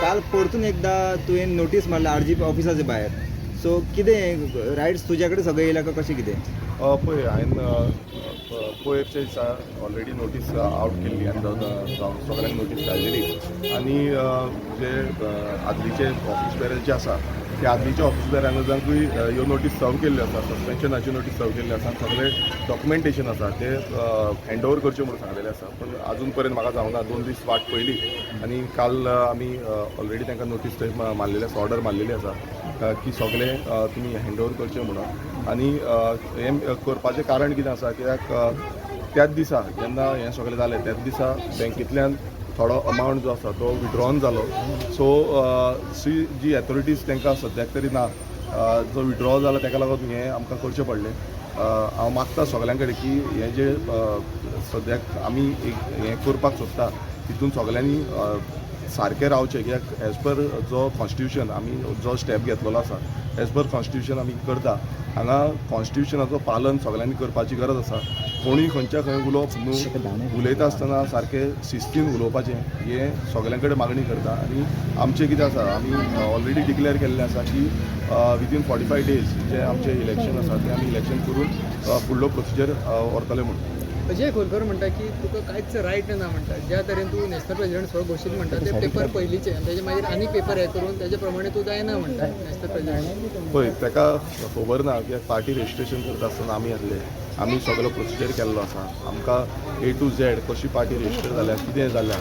काल परतून एकदा तुवें नोटीस मारला आर जी ऑफिसाच्या भायर. सो कितें रायट्स तुज्या कडेन सगळें येयला काय कशें कितें? पळय, हांवें पयरच्या दिसा ऑलरेडी नोटीस आवट केल्ली आनी सगळ्यांक नोटीस धाडलेली आनी जे आदलीचे ऑफिस बेरर जे आसा ते आदलीच्या ऑफिस बेरांकूय ह्यो नोटीस सर्व केल्ल्यो आसा, सस्पेन्शनाच्यो नोटीस सर्व केल्ल्यो आसा आनी सगळे डॉक्युमेंटेशन आसा ते हँड ओवर करचे म्हणून सांगलेले आसा, पूण अजून पर्यंत म्हाका जावना. 2 दीस वाट पळयली आनी काल आमी ऑलरेडी तांकां नोटीस थंय मारलेली आसा, ऑर्डर मारलेली आसा की सगळे तुमी हँड ओवर करचे म्हणून. आनी हें करपाचें कारण कितें आसा, कित्याक त्याच दिसा जेन्ना हें सगळें जालें त्याच दिसा बँकेंतल्यान थोडो अमावंट जो आसा तो विड्रॉन जालो. सो सी जी ऑथॉरिटीज तांकां सद्याक तरी ना. जो विड्रॉ जाला ताका लागून हें आमकां करचें पडलें. हांव मागता सगळ्यां कडेन की हें जें सद्याक आमी एक हें करपाक सोदता तितून सगळ्यांनी सारकें रावचें, कित्याक एज पर जो कॉन्स्टिट्युशन आमी जो स्टेप घेतलेलो आसा, एज पर कॉन्स्टिट्युशन आमी करता. हांगा कॉन्स्टिट्युशनाचो पालन सगळ्यांनी करपाची गरज आसा. कोणूय खंयच्या खंय उलोवप न्हू, उलयता आसतना सारकें शिस्तीन उलोवपाचें हें सगळ्यां कडेन मागणी करता. आनी आमचें कितें आसा, आमी ऑलरेडी डिक्लेअर केल्लें आसा की विदीन 45 डेज जे आमचें इलेक्शन आसा तें आमी इलेक्शन करून फुडलो प्रोसिजर व्हरतले म्हणून. अजय खोलकर म्हणटा की तुका कांयच रायट ना म्हणटा. ज्या तरेन तूं नॅशनल प्रेसिडेंट स्वता घोशीत म्हणटा ते पेपर पयलींचे आनी तेजे मागीर आनी पेपर हे करून तेजे प्रमाणे तूं जायना म्हणटा नॅशनल प्रेसिडेंट. पळय, ताका खबर ना कित्याक पार्टी रजिस्ट्रेशन करता आसतना आमी आसले, आमी सगलो प्रोसिजर केल्लो आसा. आमकां ए टू झेड कशी पार्टी रजिस्टर जाल्या, कितें जाल्या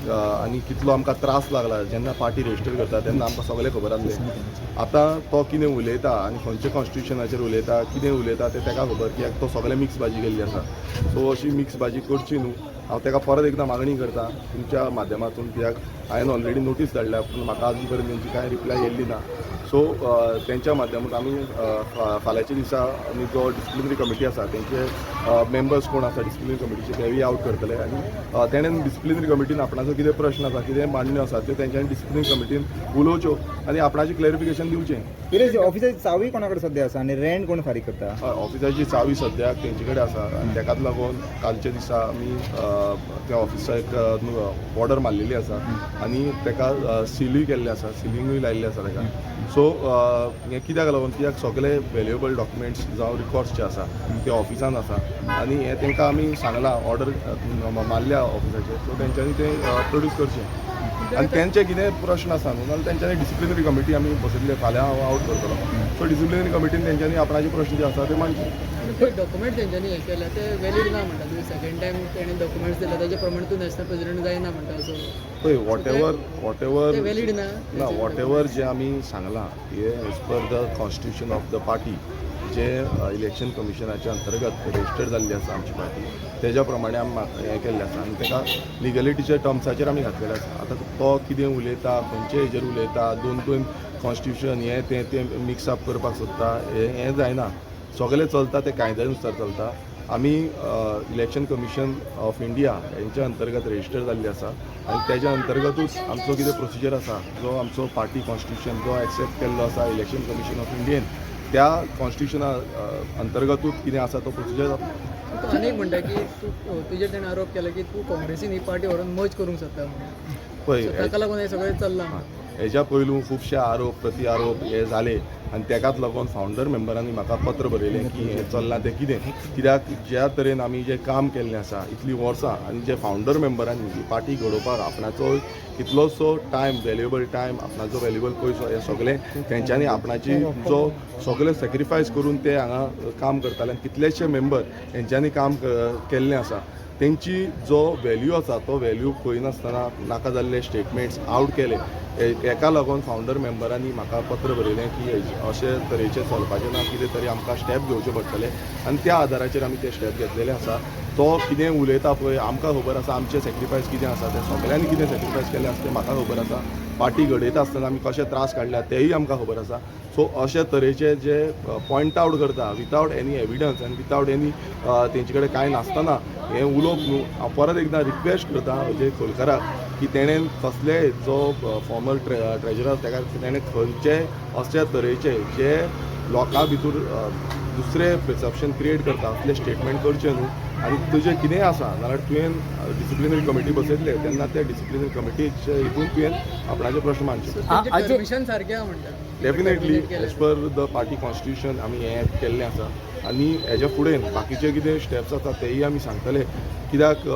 आनी कितलो आमकां त्रास लागला जेन्ना पार्टी रजिस्टर करता तेन्ना आमकां सगळें खबर आसलें. आतां तो कितें उलयता आनी खंयच्या कॉन्स्टिट्युशनाचेर उलयता, कितें उलयता तें ताका खबर, कित्याक तो सगळें मिक्स भाजी केल्ली आसा. सो अशी मिक्स भाजी करची न्हू. हांव ताका परत एकदां मागणी करता तुमच्या माध्यमातून, कित्याक हांवें ऑलरेडी नोटीस धाडल्या पूण म्हाका अजून पर्यंत तेंची कांय रिप्लाय येयल्ली ना. सो तेंच्या माध्यमांत आमी फाल्यांच्या दिसा आमी जो डिसिप्लिनरी कमिटी आसा तेंचे मेंबर्स कोण आसा डिसिप्लिनरी कमिटीचे तेवूय आवट करतले आनी तेणेन डिसिप्लिनरी कमिटीन आपणाचो कितें प्रश्न आसा, कितें मांडण्यो आसा त्यो तेंच्यांनी डिसिप्लिनरी कमिटीन उलोवच्यो आनी आपणाचें क्लॅरिफिकेशन दिवचें. कितें ऑफिसाची चावी कोणा कडेन सद्या आसा आनी रेंट कोण फारीक करता? हय, ऑफिसाची चावी सद्याक तेंचे कडेन आसा आनी तेकाच लागून कालच्या दिसा आमी त्या ऑफिसाक ऑर्डर मारलेली आसा आनी तेका सिलूय केल्लें आसा, सिलिंगूय लायिल्लें आसा तेका. सो हें कित्याक लागून, कित्याक सगळे व्हॅल्युएबल डॉक्युमेंट्स जावं रिकॉर्ड्स जे आसा ते ऑफिसान आसा आनी हें तांकां आमी सांगलां, ऑर्डर मारल्या ऑफिसाचेर. सो तेंच्यांनी तें प्रोड्यूस करचें आनी तेंचे कितें प्रश्न आसा न्हू जाल्यार तेंच्यांनी डिसिप्लिनरी कमिटी आमी बसयल्ले, फाल्यां हांव आवट करतलो. सो डिसिप्लिनरी कमिटीन तेंच्यांनी आपणाचे प्रश्न जे आसा ते मांडचे. ते डॉक्युमेंट तेंच्यांनी हे केल्या ते व्हॅलीड ना म्हणटा. तुवें सेकंड टायम तेणें डॉक्युमेंट्स दिल्या तेजे प्रमाणे तूं नॅशनल प्रेसिडेंट जायना म्हणटा असो. पळय, वॉट एवर ते व्हॅलीड ना. ना, वॉट एवर जे आमी सांगलां हे as per the constitution of the party, जे इलेक्शन कमिशनाच्या अंतर्गत रजिस्टर जाल्ली आसा आमची पार्टी, तेज्या प्रमाणे आमी हें केल्लें आसा आनी ताका लिगलिटीच्या टर्म्साचेर आमी घातलेलें आसा. आतां तो कितें उलयता, खंयचे हेजेर उलयता, दोन दोन कॉन्स्टिट्युशन हें तें तें मिक्स अप करपाक सोदता, हें हें जायना. सगळें चलता तें कायद्या नुसार चलता. आमी इलेक्शन कमिशन ऑफ इंडिया हेंच्या अंतर्गत रजिस्टर जाल्ली आसा आनी तेज्या अंतर्गतूच आमचो कितें प्रोसिजर आसा, जो आमचो पार्टी कॉन्स्टिट्युशन जो एक्सेप्ट केल्लो आसा इलेक्शन कमिशन ऑफ इंडियेन, त्या कॉन्स्टिट्युशना अंतर्गतूच कितें आसा तो प्रोसिजर जाता. तूं आनी एक म्हणटा की तूं तुजेर तेणें आरोप केला की तूं काँग्रेसीन ही पार्टी व्हरून मर्ज करूंक सोदता म्हणून. पळय, सो ताका लागून हें सगळें चल्लां. हेज्या पयलू खुबशे आरोप प्रति आरोप हे जाले आनी तेकाच लागून फावंडर मेंबरांनी म्हाका पत्र बरयलें की हें चल्लां तें कितें, कित्याक ज्या तरेन आमी जें काम केल्लें आसा इतलीं वर्सां आनी जे फावंडर मेंबरांनी ही पार्टी घडोवपाक आपणाचो कितलोसो टायम, व्हॅल्युएबल टायम, आपणाचो व्हॅल्युएबल पयसो, हे सगळें तेंच्यांनी आपणाची जो सगळें सॅक्रिफायस करून ते हांगा काम करताले आनी कितलेशे मेंबर हेंच्यांनी काम केल्लें आसा, तेंची जो व्हॅल्यू आसा तो व्हॅल्यू पळयनासतना नाका जाल्ले स्टेटमेंट्स आवट केले. हेका लागून फावंडर मेंबरांनी म्हाका पत्र बरयलें की अशे तरेचें चलपाचें ना, कितें तरी आमकां स्टेप घेवचे पडटले आनी त्या आदाराचेर आमी ते स्टेप घेतलेले आसा. तो कितें उलयता पळय, आमकां खबर आसा आमचें सॅक्रिफायस कितें आसा तें, सगळ्यांनी कितें सॅक्रिफायस केलें आसा तें म्हाका खबर आसा. पार्टी घडयता आसतना आमी कशे त्रास काडल्या तेय आमकां खबर आसा. सो अशे तरेचे जे पॉयंट आवट करता वितावट एनी एविडन्स आनी वितावट एनी तेंचे कडेन कांय नासतना हें उलोवप न्हू. हांव परत एकदां रिक्वेस्ट करता अजय खोलकराक की तेणें कसलेय जो फॉर्मर ट्रेजरर तेका तेणें खंयचे अशे तरेचे जे लोकां भितर दुसरें परसेप्शन क्रिएट करता असलें स्टेटमेंट करचें न्हू. आनी तुजें कितेंय आसा नाल्यार तुवें डिसिप्लिनरी कमिटी बसयतले तेन्ना त्या डिसिप्लिनरी कमिटीचे हितून तुवें आपणाचे प्रश्न मांडचे. सो तेंचें अजय- परमिशन सारकें आहा म्हणटा. डेफिनेटली. Terminate केलें. As per the party constitution आमी हें केल्लें आसा आनी हेज्या फुडें बाकीचे कितें स्टेप्स आसा तेयी आमी सांगतले, कित्याक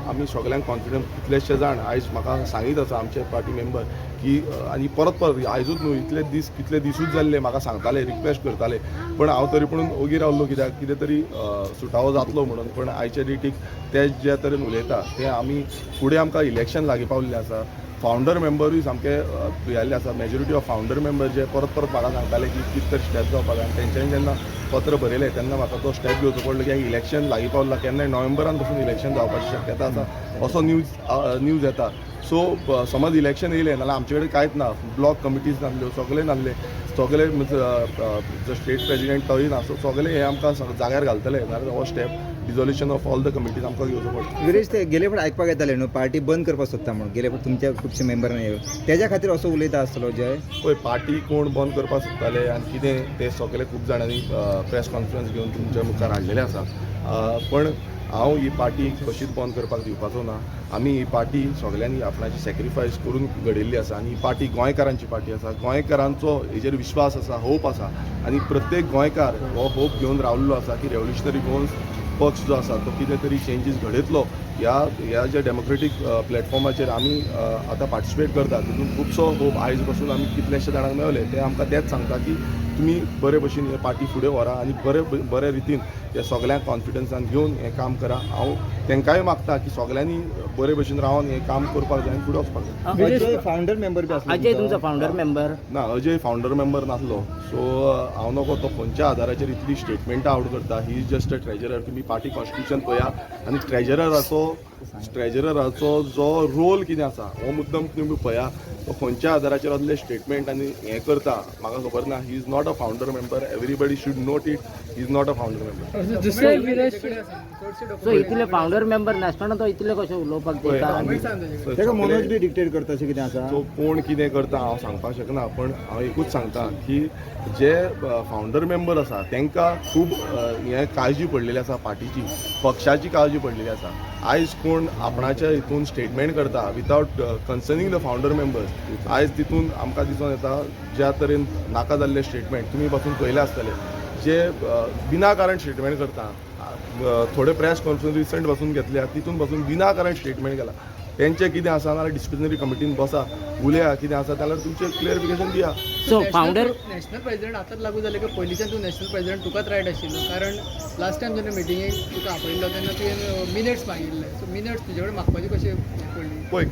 आमी सगल्यांक कॉन्फिडंट. कितलेशे जाण आयज म्हाका सांगीत आसा, आमचे पार्टी मेंबर, की आनी परत परत, आयजूच न्हू, इतले दीस, कितले दिसूच जाल्ले म्हाका सांगताले, रिक्वेस्ट करताले, पण हांव तरी पूण ओगी रावलो, कित्याक कितें तरी सुटावो जातलो म्हणून. पण आयच्या डेटीक ते ज्या तरेन उलयता ते आमी फुडें आमकां इलेक्शन लागीं पावल्लें आसा, फावंडर मेंबरूय सामके भियेल्ले आसा. मेजॉरिटी ऑफ फावंडर मेंबर जे परत परत म्हाका सांगताले की कितें तरी स्टेप जावपाक जाय, आनी तेंच्यांनी जेन्ना पत्र बरयलें तेन्ना म्हाका तो स्टेप घेवचो पडलो की इलेक्शन लागीं पावला, केन्नाय नोव्हेंबरान पसून इलेक्शन जावपाची शक्यता आसा असो न्यूज येता. सो समज इलेक्शन येयलें नाल्यार आमचे कडेन कांयच ना. ब्लॉक कमिटीज नासल्यो, सगळे नासले, सगळे जो स्टेट प्रेजिडेंट तोय ना. सो सगळे हे आमकां जाग्यार घालतले नाल्यार हो step dissolution of all the committees आमकां घेवचो पडटलो. विरेश, ते गेले फावट आयकपाक येताले न्हू पार्टी बंद करपाक सोदता म्हणून, गेले फावट तुमच्या खुबशे मेंबरांनी येवन तेज्या खातीर असो उलयता आसतलो जय. पळय, पार्टी कोण बंद करपाक सोदताले आनी कितें तें सगळें खूब जाणांनी प्रेस कॉन्फरन्स घेवन तुमच्या मुखार हाडलेलें आसा. पण हांव ही पार्टी कशीच बंद करपाक दिवपाचो ना. आमी ही पार्टी सगल्यांनी आपणाची सॅक्रिफायस करून घडयल्ली आसा आनी ही पार्टी गोंयकारांची पार्टी आसा. गोंयकारांचो हेजेर विश्वास आसा, होप आसा आनी प्रत्येक गोंयकार हो होप घेवन रावल्लो आसा की रेव्होल्युशनरी गोवन्स पक्ष जो आसा तो कितें तरी चेंजीस घडयतलो. ह्या ह्या ज्या डेमोक्रेटीक प्लॅटफॉर्माचेर आमी आतां पार्टिसिपेट करता तितून खुबसो होप आयज पासून आमी कितल्याशे जाणांक मेवले, ते आमकां तेंच सांगता की तुमी बरे भशेन हे पार्टी फुडें व्हरा आनी बरे बरे रितीन हे सगल्यांक कॉन्फिडन्सान घेवन हें काम करा. हांव तांकांय मागता की सगल्यांनी बरे भशेन रावन हें काम करपाक जाय आनी फुडें वचपाक जाय. अजय फावंडर मेंबर बी आसलो. अजय तुमचो फावंडर मेंबर? ना, अजय फावंडर मेंबर नासलो. सो हांव नको तो खंयच्या आदाराचेर इतली स्टेटमेंटां आवट करता. He is just a treasurer. तुमी पार्टी कॉन्स्टिट्युशन पळया आनी ट्रेजरराचो जो रोल कितें आसा हो मुद्दम तुमी पळया. तो खंयच्या आदाराचेर असले स्टेटमेंट आनी हें करता म्हाका खबर ना. He is not a founder member. Everybody should note it, he is not a founder member. दुसरें विरेश, तेजे कडेन आसा. चडशे सो डॉक्युमेंट इतले फावंडर मेंबर नासतना तो इतले कशें उलोवपाक दिता? डॉक्युमेंट्स आसा तेजे कडेन. ताका मनोज बी डिक्टेट करता अशें कितें आसा? सो कोण कितें करता हांव सांगपाक शकना, पण हांव एकूच सांगता की जे फावंडर मेंबर आसा तांकां खूब हें काळजी पडलेली आसा, पार्टीची, पक्षाची काळजी पडलेली आसा. आयज कोण आपणाच्या हितून स्टेटमेंट करता without concerning the founder members, आयज तितून आमकां दिसून येता ज्या तरेन नाका जाल्ले स्टेटमेंट तुमी पासून पळयले आसतले, जे विनाकारण स्टेटमेंट करता. थोडे प्रेस कॉन्फरन्स रिसंट पासून घेतल्या, तितून पासून विनाकारण स्टेटमेंट केला. तेंचें कितें आसा नाल्यार डिसिप्लिनरी कमिटीन बसा, उलया, कितें आसा जाल्यार तुमचें क्लियरिफिकेशन दिया. सो फावंडर नॅशनल प्रेसिडेंट आतांच लागू जालें काय पयलींच्यान तूं नॅशनल प्रेसिडेंट तुकाच रायट आशिल्लो? कारण लास्ट टायम जेन्ना मिटिंगेक तुका आपयल्लो तेन्ना तुवें मिनट्स मागिल्ले. सो मिनट्स तुजे कडेन मागपाची कशी हें पडली? पळय,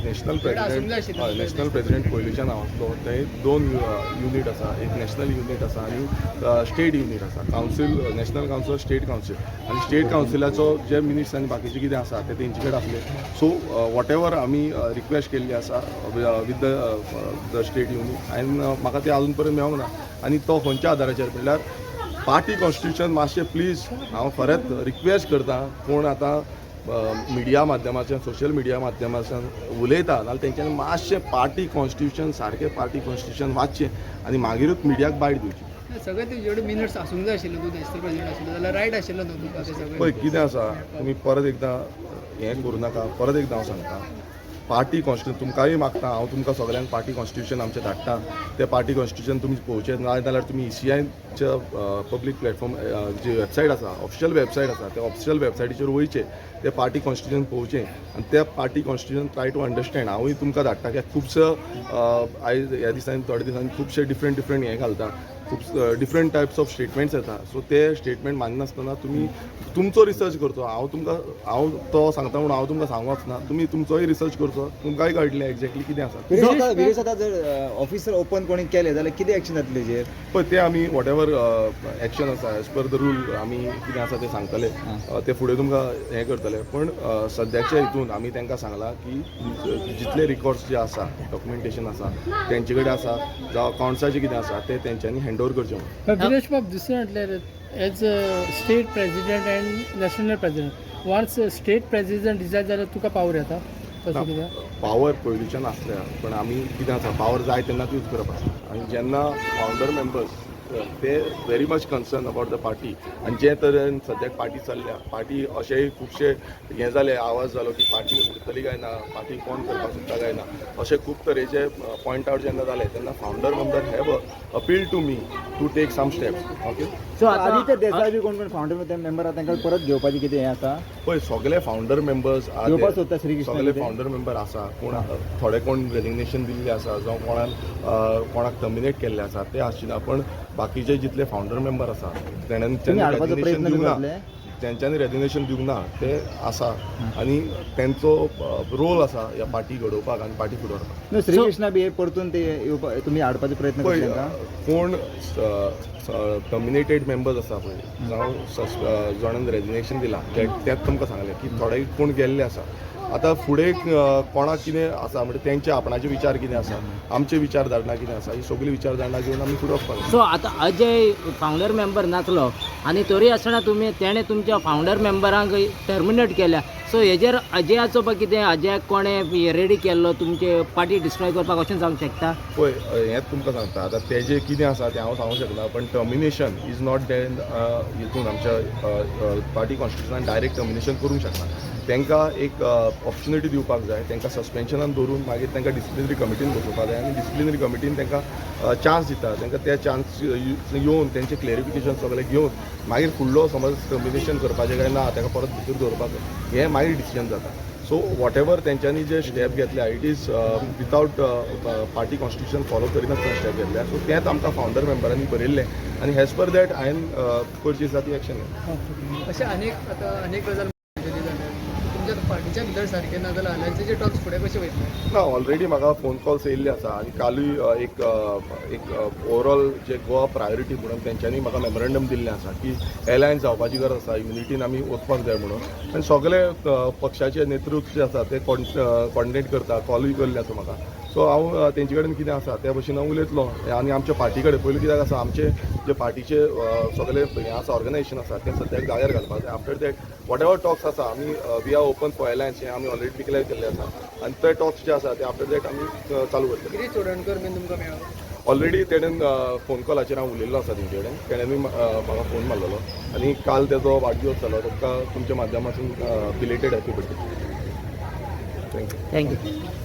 नॅशनल आसूंक जाय प्रेसिडेंट आशिल्लें. हय, नॅशनल प्रेसिडेंट पयलींच्यान हांव आसलो. थंय दोन युनीट आसा, एक नॅशनल युनीट आसा आनी स्टेट युनीट आसा. Council, national council, state council, आनी स्टेट कावन्सिलाचो जे मिनिट्स आनी बाकीचे कितें आसा ते तेंचे कडेन आसले. सो what ever आमी रिक्वेस्ट केल्ली आसा with the state unit आनी म्हाका ते अजून पर्यंत मेळोंक ना. आनी तो खंयच्या आदाराचेर म्हणल्यार पार्टी कॉन्स्टिट्युशन मातशें प्लीज हांव खरेंच रिक्वेस्ट करता, कोण आतां मिडिया माध्यमाच्यान, सोशल मिडिया माध्यमाच्यान उलयता नाल्यार तेंच्यांनी मातशें पार्टी कॉन्स्टिट्युशन सारकें पार्टी कॉन्स्टिट्युशन वाचचें आनी मागीरूच मिडियाक बायट दिवची. ना, सगळें तुजे कडेन मिनट्स आसूंक जाय आशिल्ले. तूं नॅशनल प्रेसिडेंट आशिल्लो जाल्यार रायट आशिल्लो न्हू तुका ते सगळें? पळय कितें आसा, तुमी परत एकदां हें करूं नाका. परत एकदां हांव सांगता, पार्टी कॉन्स्टिट्युशन तुमकांय मागता हांव, तुमकां सगल्यांक पार्टी कॉन्स्टिट्युशन आमचें धाडटा. तें पार्टी कॉन्स्टिट्युशन तुमी पळोवचें, ना जाल्यार तुमी ईसीआयच्या पब्लीक प्लॅटफॉर्म जी वेबसायट आसा, ऑफिशियल वेबसायट आसा, त्या ऑफिशियल वेबसायटीचेर वयचें, तें पार्टी कॉन्स्टिट्युशन पळोवचें आनी त्या party constitution try to understand. हांवूय तुमकां धाडटा कित्याक खुबसो आयज ह्या दिसांनी, थोड्या दिसांनी खुबशे डिफरंट डिफरंट हें घालता, खूब डिफरंट टायप्स ऑफ स्टेटमेंट्स येता. सो ते स्टेटमेंट माननासतना तुमी तुमचो रिसर्च करचो. हांव तुमकां, हांव तो सांगता म्हणून हांव तुमकां सांगूंक वचना. तुमी तुमचोय रिसर्च करचो, तुमकांय कळटलें एक्झॅक्टली कितें आसा. विरेश, आतां जर ऑफिसर ओपन कोणी केलें जाल्यार कितें एक्शन जातलें तेजेर? पळय, ते आमी what ever action आसा एज पर the rule आमी कितें आसा तें सांगतले. ते फुडें तुमकां हें करतले. पण सद्याच्या हितून आमी तांकां सांगलां की जितले रिकॉर्ड्स जे आसा, डॉक्युमेंटेशन आसा तेंचे कडेन आसा, जावं अकावंट्साचें कितें आसा तें तेंच्यांनी हँड ओवर करचें म्हणून. विरेश बाब, दुसरें म्हटल्यार as a state president and national president, once state president decide जाल्यार तुका पावर येता तशें कितें? पावर पयलींच्यान आसल्या, पण आमी कितें आसा, पावर जाय तेन्नाच यूज करप आसा. आनी जेन्ना फावंडर मेंबर्स ते very much concern about the party आनी जे तरेन सद्याक पार्टी चल्ल्या, पार्टी अशेय खुबशे हें जाले, आवाज जालो की पार्टी उरतली काय ना, पार्टी कोण करपाक सोदता काय ना, अशे खूब तरेचे पॉयंट आवट जेन्ना जाले तेन्ना founder member have appeal to me to take some steps, okay. So Aditya आतां देसाय बी कोण कोण फावंडर मेंबर आहा तांकां परत घेवपाचें कितें हें आसा? पळय, सगळे फावंडर मेंबर्स येवपाक सोदता श्रीकृष्ण सगळे कितें? फावंडर मेंबर आसा. कोण थोडे कोण रेजिग्नेशन दिल्ले आसा जावं कोणान कोणाक टर्मिनेट केल्ले आसा ते आसचे ना, पण बाकीचे जितले फावंडर मेंबर आसा तुमी हाडपाचो रेजिग्नेशन प्रयत्न दिवंक ना, करतले? तेंच्यांनी रेजिग्नेशन दिवंक ना ते आसा आनी तेंचो रोल आसा ह्या पार्टी घडोवपाक आनी पार्टी फुडें व्हरपाक. न्हू, श्रीकृष्णा बी हे परतून ते येवपा तुमी हाडपाचो प्रयत्न पळय, करतले तांकां? कोण टर्मिनेटेड मेंबर्स आसा पळय जावं जाणान रेजिग्नेशन दिलां, तेंच तुमकां सांगलें की थोडे कोण गेल्ले आसा. आतां फुडें कोणाक कितें आसा म्हणजे तेंचे आपणाचे विचार कितें आसा, आमचे विचारधारणा कितें आसा, ही सगळी विचारधारणा घेवन आमी फुडें वचपाक जाय. सो आतां अजय फावंडर मेंबर नासलो आनी तरी आसतना तुमी तेणें तुमच्या फावंडर मेंबरांक टर्मिनेट केल्या. सो हेजेर अजयाचो पळय कितें, अजयाक कोणें रेडी केल्लो तुमचे पार्टी डिस्ट्रॉय करपाक अशें जावंक शकता? पळय, हेंच तुमकां सांगता, आतां तेजें कितें आसा तें हांव सांगूंक शकना, पण टर्मिनेशन is not then हितून आमच्या पार्टी कॉन्स्टिट्युशनान डायरेक्ट टर्मिनेशन करूंक शकना. तांकां एक ऑपॉर्च्युनिटी दिवपाक जाय, तांकां सस्पेन्शनान दवरून मागीर तांकां डिसिप्लिनरी कमिटीन बसोवपाक जाय आनी डिसिप्लिनरी कमिटीन तांकां चान्स दिता, तांकां ते चान्स येवन तेंचें क्लेरिफिकेशन सगळें घेवन मागीर फुडलो समज टर्मिनेशन करपाचें काय ना, ताका परत भितर दवरपाक हें मागीर डिसिजन जाता. सो what ever तेंच्यांनी जे स्टेप घेतल्या, it is without party constitution follow करिनासतना स्टेप घेतल्या. सो तेंच आमकां फावंडर मेंबरांनी बरयल्लें आनी एज पर that हांवें पयरची दिसा ती एक्शन घेतली. अशें अनेक आतां अनेक गजाल जाली जाल्यार तुमच्या पार्टीच्या भितर सारकें ना जाल्यार अलायन्सीचे टॉक्स फुडें कशे वयतले? ना, ऑलरेडी म्हाका फोन कॉल्स येयल्ले आसा आनी कालूय एक एक ओवरऑल जे गोवा प्रायोरिटी म्हणून तेंच्यांनी म्हाका मेमोरंडम दिल्लें आसा की एलायन्स जावपाची गरज आसा, युनिटीन आमी वचपाक जाय म्हणून. आनी सगळे पक्षाचे नेतृत्व जे आसा ते कॉर्डिनेट करता, कॉलूय केल्ले आसा म्हाका. सो हांव तेंचे कडेन कितें आसा त्या भशेन हांव उलयतलो आनी आमच्या पार्टी कडेन पयलीं कित्याक आसा, आमचे जे पार्टीचे सगळे हें आसा, ऑर्गनायझेशन आसा, तें सद्याक जाग्यार घालपाक जाय. After that whatever talks आसा, आमी we are open for alliance हें आमी ऑलरेडी डिक्लेअर केल्लें आसा आनी ते टॉक्स जे आसा ते आफ्टर that आमी चालू करतले. गिरीश चोडणकर बीन तुमकां मेळ्ळो? ऑलरेडी तेणेन फोन कॉलाचेर हांव उलयल्लो आसा तेंचे कडेन. तेणेनूय म्हाका फोन मारलेलो आनी काल तेजो वाडदिवस जालो. ताका तुमच्या माध्यमातून belated happy birthday. Thank you. Thank you.